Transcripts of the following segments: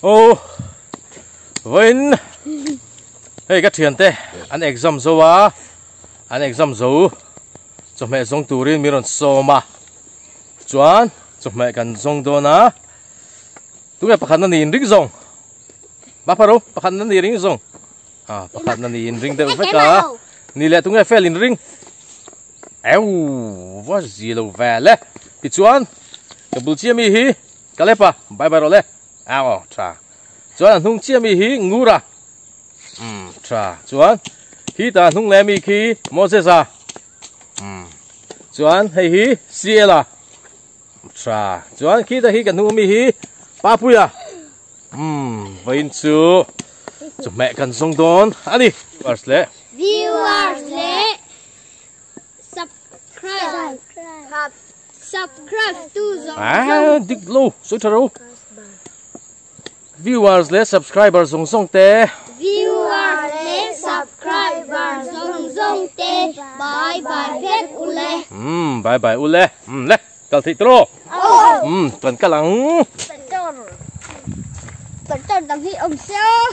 Oh vawiin hei ka thiante an exam zo a an exam zo chawhmeh zawng turin min rawn sawm a chuan chawhmeh kan zawng dawn a tunge pakhatna niin ring zawng Baparo pakhatna ni ring zawng a pakhatna niin ring deuh vek a ni leh tunge fel in ring eu va zi lo vel e tichuan ka bul chiah mi hi ka lep a bye bye rawh le Aw tha. Chuan a hnung chiah mi hi Ngura. Um tha. Chuan khi ta hnung leh mi khi Moses a. Um chuan hei hi CL a. Tha. Chuan khi ta hi kan hnung mi hi Papuia. Um vain chu chu meh kan zawng dawn ani. Viewers leh Viewers leh Subscribe Subscribe tu zawng zawng. Ah, dik lo, sawi tha ro. Viewers leh subscriber zawng zawng te. Viewers leh subscriber zawng zawng te bye bye vek ule. Um, bye bye ule. Um, le, kal theih tawh ro. Um, kan kal ang. Petor. Petor dang hi awm se aw.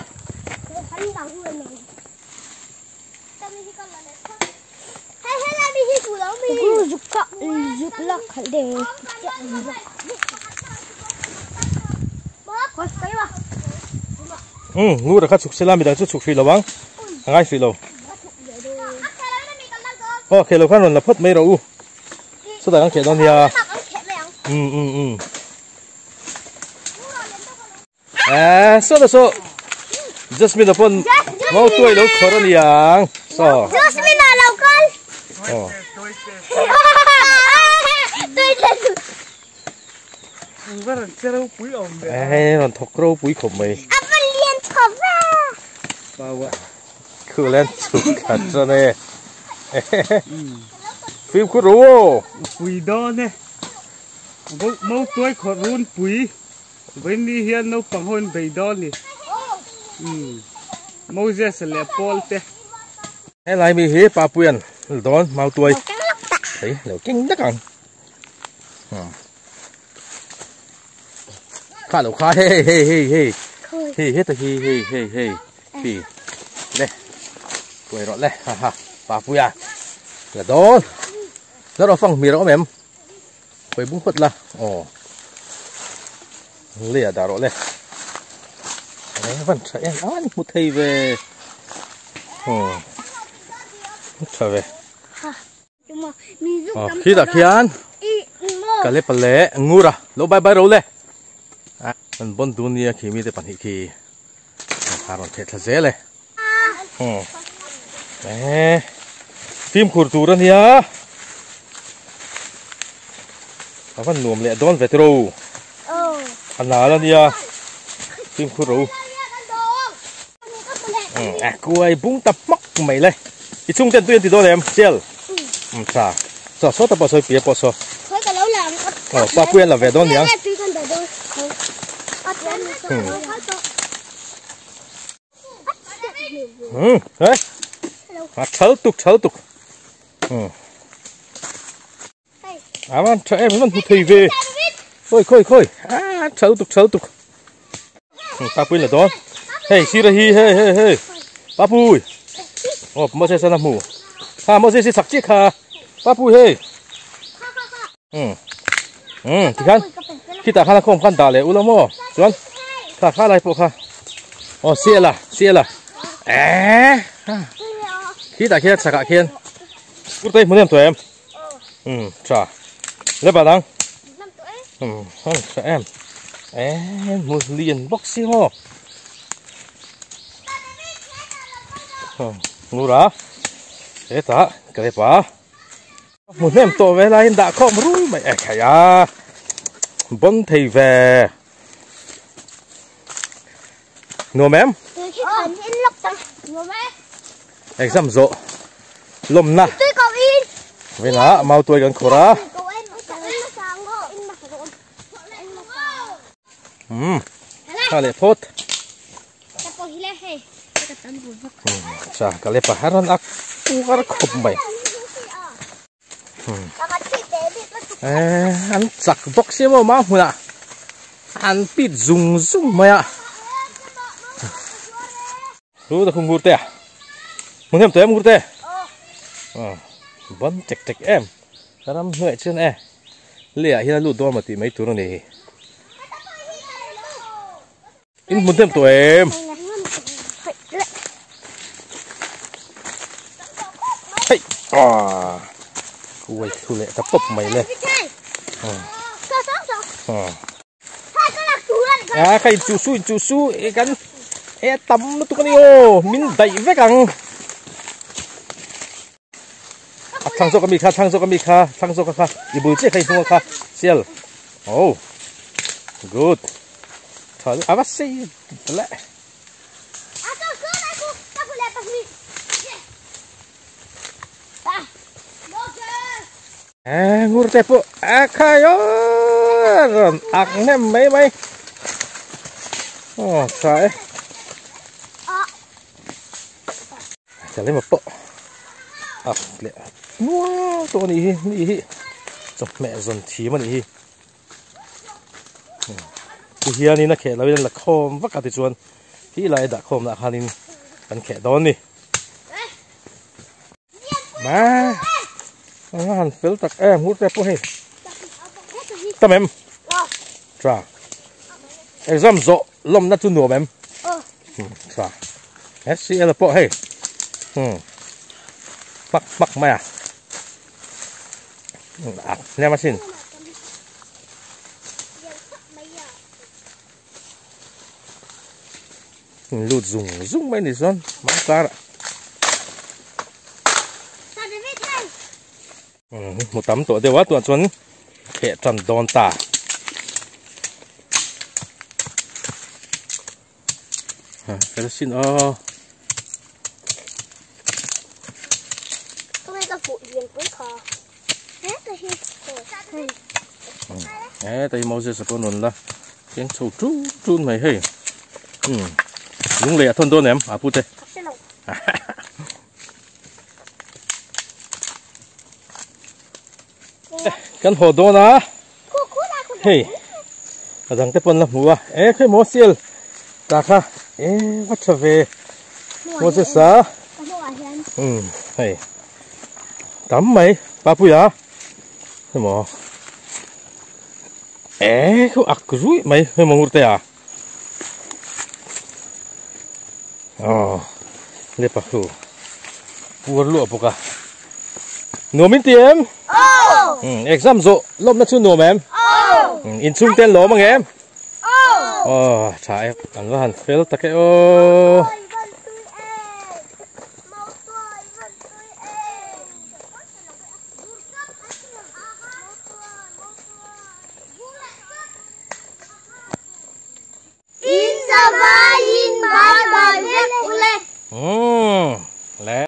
Um ngur kha chhuk sela midang chu chhuk hrih lo ang a ngai hrih lo aw kheh lo khan rawn la phawt mai rawh u sawtah kan kheh dawn nia um um um Eh, so da so. Jasmine a pon mau tuai lo khor ani ang. So. Jasmine a lo kal. Oh. Eh, ron thok ro pui khop mai. Apa lian thop a. Pawa. Khu len chuk khat chan e. Phim khu ro. Pui dawn e. Mau tuai khawrh run pui. Vawiin hian naupang ho in bei dawn ni. Umm Moses leh Paul te. Helai mi hi Papuian dawn Mautuai hei lo keng dak ang. Kha lo kha hei hei hei hei hei heta hi hei hei hei hi le kuai rawh le ha ha Papuia la dawn la rawh fang hmir a awm em. Khawi bung phawt la aw lei ah dah rawh le eng van tha em a ni hmu thei ve aw tha ve aw khitah khian kalepa leh ngura lo bye bye ro le an bawn dun nia khi mite pahnih khi a rawn theh thla zel e. Eh, fimkhur tur a nia. A van nuam leh dawn ve tiro. A nal a nia. Fimkhur ro. A kuai bung ta hmak mai le. I chung ten tui an ti dawn em? Chial. Um tha. Saw saw ta pawh sawi pia pawh saw. Oh, pa pui an la ve dawn niang. Hmm. Ừ, đấy. À, thal tuk thal tuk. Ừ. À mà cho em vẫn thầy về. Khôi khôi khôi. À thal tuk thal tuk. Ừ, Papui là đó. Hey, si ra hi hey hey hey. Papui. Oh, mo se sana mu. Ha, mo se si sak chi kha. Papui hey. Ừ. Ừ, thì khan. Khi ta khan không khan đà lệ u mo. Chuan. Kha kha lai pawh kha. Aw sial a sial a eh khi tah khian chhakah khian kurta hi hmu nem tawh em um tha le ban ang um a tha em eh hmu lian bawk si maw ngur a hetah ka lep a hmu hnem tawh ve laiin dah khawm rul mai e khai a bawn thei ve. Nuam em? Exam zawh lawmna Vena mau tuai kan khawr a. Um tha leh phawt. Cha ka lepa haran ak uar khawp mai. An chak bawk sia maw ma hmunah an pit zung zung mai a. Chu ta khu ngur te a. Hmu hnem tawh em ngur te? Aw. Ban tek tek em. Ka ram hnuaih chuan e. Lei ah hian a lut dawn maw tih mai tur a ni. In hmu hnem tawh em? Hei. Ah. Uai thu leh ta pawp mai le. Ah. À kha in chu su in chu su e kan e tam lutuk a ni aw min daih vek ang a thlang zawk ami kha thlang zawk ami kha thlang zawk kha i bul chiah kha i hnung kha sial oh good tha a va sei le À, ngur te pawh a khai aw rawn ak hnem mai mai aw tha e chal emaw pawh ak leh nual tawh a nih hi ni hi chawhmeh zawn thim a nih hi tihianin a kheh loin an la khawm vak a tichuan khi lai dah khawmna ah khanin kan kheh dawn a ni. Ma a han fel tak em hur te pawh hei tam em tha exam zawh lawmna chu nuam em tha SCL pawh hei hmak hmak mai a a hnem asin. Lut zung zung mai ni chuan hmang karah hmu tam tawh deuh a tunah chuan kheh tan dawn ta. Ha fel sin aw. He tai Moses a pawh rawn la keng chho tun tun mai hei umm lung lei a thawn dawn em a pute kan haw dawn a hei a dang te pawn la hmu a e khawi maw sial ta kha e va tha ve Moses a umm hei tam mai papuia hemaw e khu ak ruih mai hemaw ngur te a aw le pa khu puar luah bawk a nuam in ti em exam zawh lawmna chu nuam em inchhung te an lawm ang em aw tha e an va han fel tak e aw. In zavaiin bye bye vek ule.